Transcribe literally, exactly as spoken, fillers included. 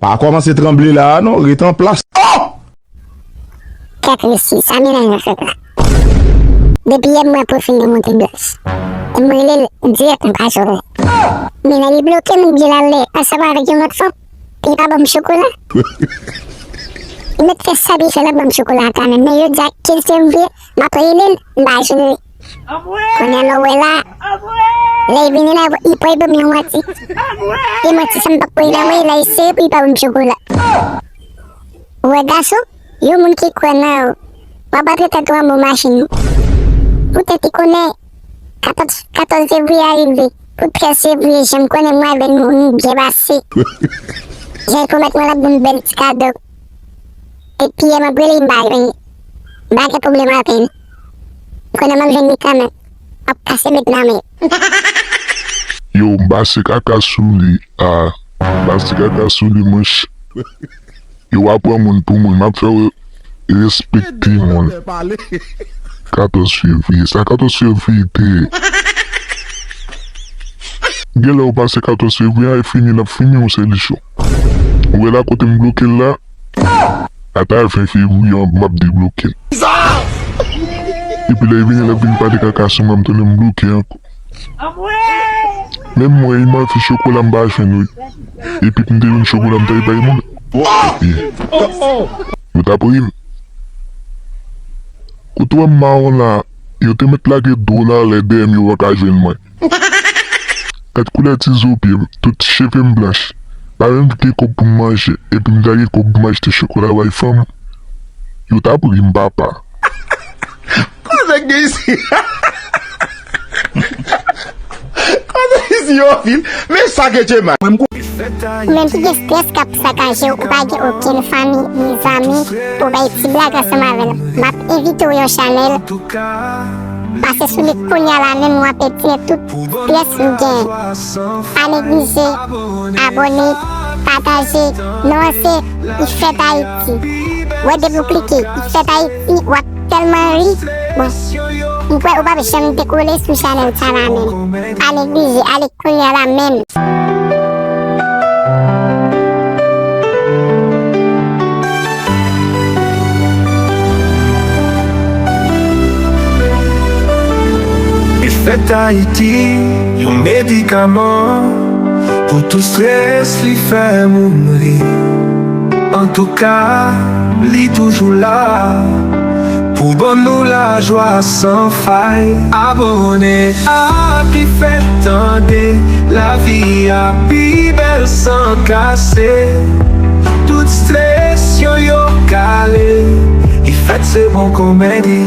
A kòmanse tranble la a non, ret an plas. Oh! Kèt resi, sa Melanie ap fè la? Depi yè m wè pwofil li monte blanch. E m rele l dirèk, m pa jere. Melanie bloke m, m di l al ansanm avèk yon lòt fanm. Li pa ban m chokola. Li mèt fè sa li fè, l ap ban m chokola kanmenm. Men jodi a kenz fevriye, m ap rele l, m pa jere. Kounye a lè w wè la, lè l vini la, li pral ban m yon manti. E manti sa m p ap pran nan men l, lè l sere pou li pa ban m chokola. Ou wè gason, yon moun ki kwè nan ou, w ap antre tèt ou anba machin. Poutèt li konnen katòz, katòz fevriye a rive, pou trèz fevriye, jan m konnen mwen avè l nou, nou byen pase. Jan l pwomèt mwen l ap ban m bèl ti kado. Epi yè m ap rele, m pa jwenn li. M pa gen pwoblèm avè l. M konnen m ap jwenn li kanmenm. M ap kase bèt nan men l. Yo, m pase kaka sou li. Ah, m pase kaka sou li, monchè. Yo, w ap pran moun pou moun. M ap fè w respekte moun. Katòz fevriye. Sa katòz fevriye te ye? Genlè w pase katòz fevriye a, e fini, l ap fini yon sèl jou. Ou wè la kote m bloke l la? Ata ven fevriye an, m ap debloke l. Epi lè l vini, l ap vin pale kaka sou mwen, m tounen m bloke ankò. Menm mwen, li m anvi chokola, m pa jwenn, wi. Epi m te jwenn chokola, m t al bay moun. Yo t ap ri m. Kote w wè m mawon la, yo te mèt lage dwòl a lè dèyè m, yo pa ka jwenn mwen. Gad koulè ti zo pye m, tout cheve m blanch. Pa menm gen kòb pou m manje, epi m ta gen kòb pou m achte chokola bay fanm. Yo t ap ri m, papa. Koze k gen isi? Koze isi yo fil? Men sa ke Djemal. Ou menm ki gen strès k ap sakaje w, ou pa gen okenn fanmi ni zanmi pou w bay ti blag ansanm avè l, m ap envite w yon chanèl. Pase sou li kounye a la menm, w ap etire tout pyès m genyen. Pa neglije abòne, pataje. Non an se Ifèt Ayiti. Wè depi w klike Ifèt Ayiti, w ap tèlman ri. Bon, m kwè ou p ap janm dekole sou chanèl sa la menm. Pa neglije, ale kounye a la menm. Ifèt Ayiti, yon medikaman pou tout strès, li fè moun ri. Antouka, li toujou la pou ban nou lajwa san fay. Abòne ak Ifèt, tande lavi a pi bèl san kase. Tout strès yo, yo kale. Ifèt se bon kòmèdi.